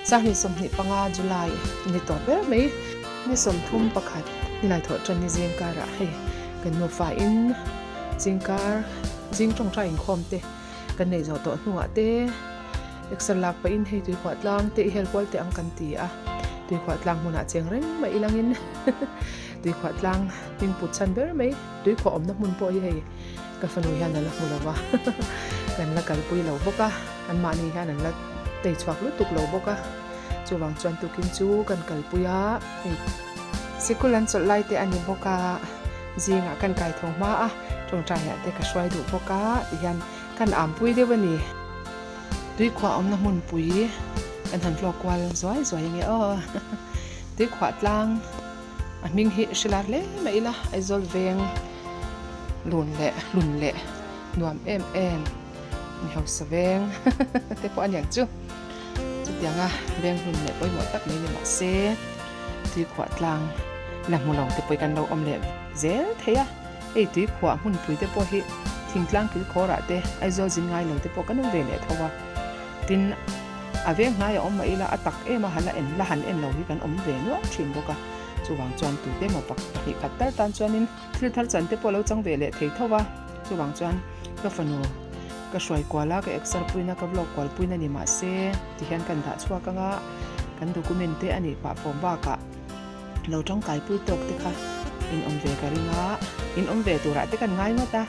25 July ni tawh ber mai ni 31 nilai thawh tan ni zing karah hei kan nufa in zingkar zing tawngtai inkhawm te kan neih zawh tawh hnuah te exer lak pahin hei tuikhuah tlang te i hel kual teh ang kan ti a tuikhuah tlang hmunah cheng reng mai ilangin tuikhuah tlang hming put chhan ber mai tuikhuah awmna hmun pawh hi hei Ka fanu hian a la hmu lo va, kan la kalpui lo bawk a, anmahni hian an la tei chhuak lutuk lo bawk a, chuvang chuan tukin chu kan kalpui a, hei sikul an chawlh lai te a ni bawk a, zingah kan kai tho hma a, tawngtaiah te ka hruai duh bawk a tihian kan ampui deuh a ni. Tuikhuah awmna hmunpui kan han vlog kual zuai zuai ange aw, tuikhuah tlang. A hming hi hre lar hle mai ila Aizawl veng lun leh hlun leh nuam em em mi hausa veng te pawh a niang chu. Chutianga veng hlun leh pawimawh tak mai ni mah se tuikhuah tlang la hmu lo te pawh kan lo awm leh zel thei a. Hei tuikhuah hmunpui te pawh hi thingtlang kilkhawrah te Aizawl zin ngai lo te pawh kan awm ve leh tho a. Tin. A veng hnai a awm mah ila a tak em a han la en la han en lo hi kan awm ve nual thin bawk a, chuvang chuan tute emaw pahnih khat tal tan chuanin thil thar chan te pawh lo chang ve leh thei tho va, chuvang chuan ka fanu ka hruai kual a, ka exer puina ka vlog kual puina ni mah se tihian kan dah chhuak anga kan document te a nih pah fawm bakah lo tangkai pui tawk te kha in awm ve ka ring a, in awm ve turah te kan ngai ngawt a,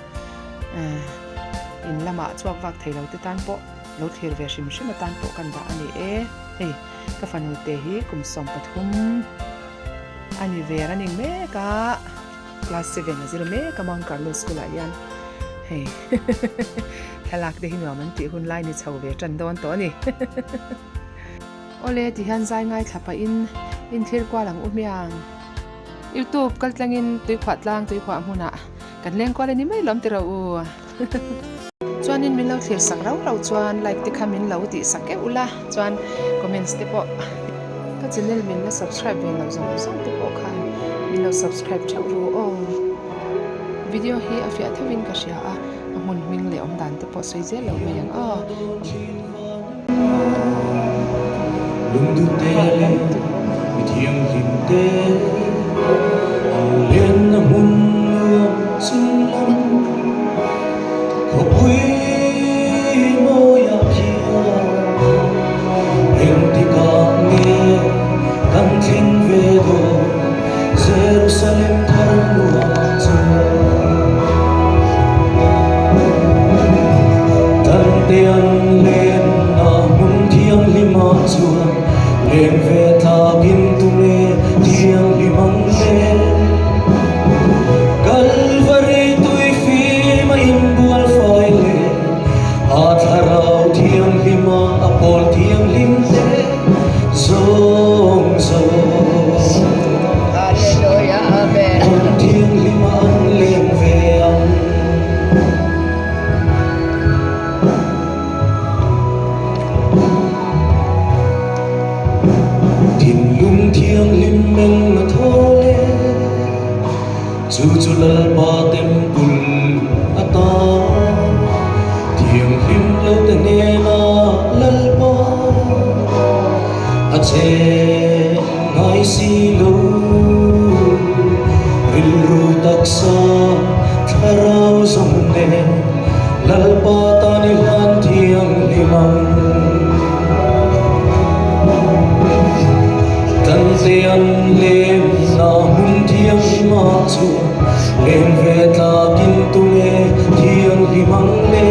in lamah chhuak vak thei lo te tan pawh. Lo thlir ve hrim hrim atan pawh kan dah a ni e. Hei, ka fanu te hi kum 13 a ni ver a ning mek a, class 7 a zir mek a Mount Carmel School ah hian. Hei, thlalak te hi nuam an tih hun lai ni chho ve tan dawn tawh a ni. Awle, ti hian zai ngaithla pahin inthlir kual ang u hmiang. Youtube kaltlangin tuikhuah tlang tuikhuah hmunah kan leng kual a ni mai lawm tiraw u. Chuanin min lo thlir sak rau rau chuan like te kha min lo tih sak keuh ula chuan comments te pawh ka channel min la subscribe ve lo zawng zawng te pawh khan min lo subscribe theuh ru aw. Video hi a fiah theuhin ka hria a, a hmun hming leh awm dan te pawh sawi zel lo mai ang aw. Lungdute leh mi thianghlim te an lenna hmun nuam chung lam khawpui mawiah khian engtikah nge kan thleng ve dawn Jerusalem thar nuam chuan Tante an lenna hmun thianghlima chuan leng ve tlakin tunge thianghlim ang le? Kalvari tui fim a inbual fai le, a thlarau thianghlima a pawl thianghlim hle zawng zawng. Hallelujah Amen. Hmun thianghlima an leng ve ang. Thinlung thianghlim meng a thaw le, chu chu Lalpa temple atan. Thianghlim lo te hnena Lalpa a che ngai si lo. Rilru taksa thlarau zawng nen Lalpa tan i hlan thianghlim ang. Kan te an lem na hmun thianghlim ah chuan leng ve tlakin tunge thianghlim ang le?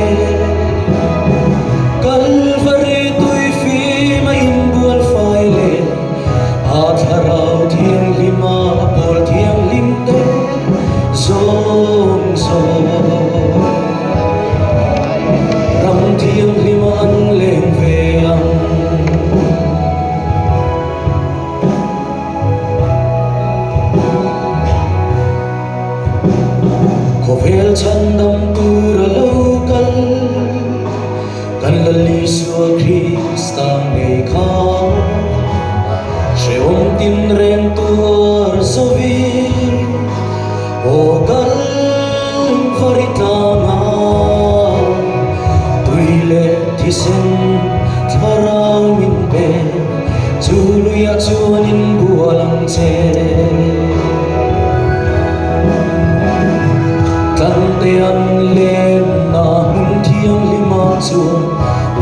Kalvari tui fim a inbual fai le a thlarau thianghlim a a pawl thianghlim te zawng zawng. Ram thianghlim a an leng ve ang. Khawvel chhandam tur a lo kal, kan Lal Isua Krista ngei kha. Hrehawm tinreng tuar zovin aw kal fari tlang a, tui leh thisen thlarau min pe. chuan inbual ang che. Tlante an lenna hmun thianghlima chuan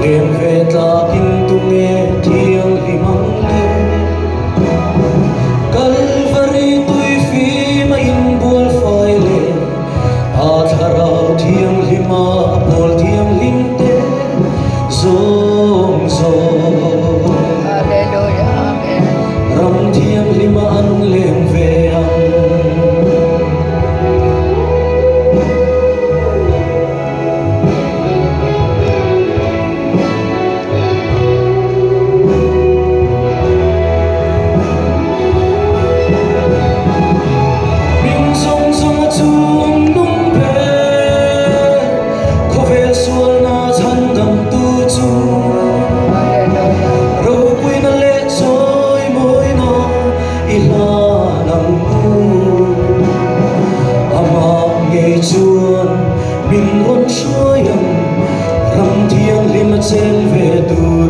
lem ve tlakin tunge thianghlim ang le? Kalvari tui fim a inbual fai le a thlarau thianghlima pawl thianghlim te zawng zawng. Hallelujah Amen. Ram thianghlima an leng ve ang. Min zawng zawng a chung nung ber, khawvel sualna chhandamtu chu. Hallelujah. Ropuina leh chawimawina i hlan ang u. Amah ngei chuan min rawn hruai ang, ram thianghlim a chel ve tur.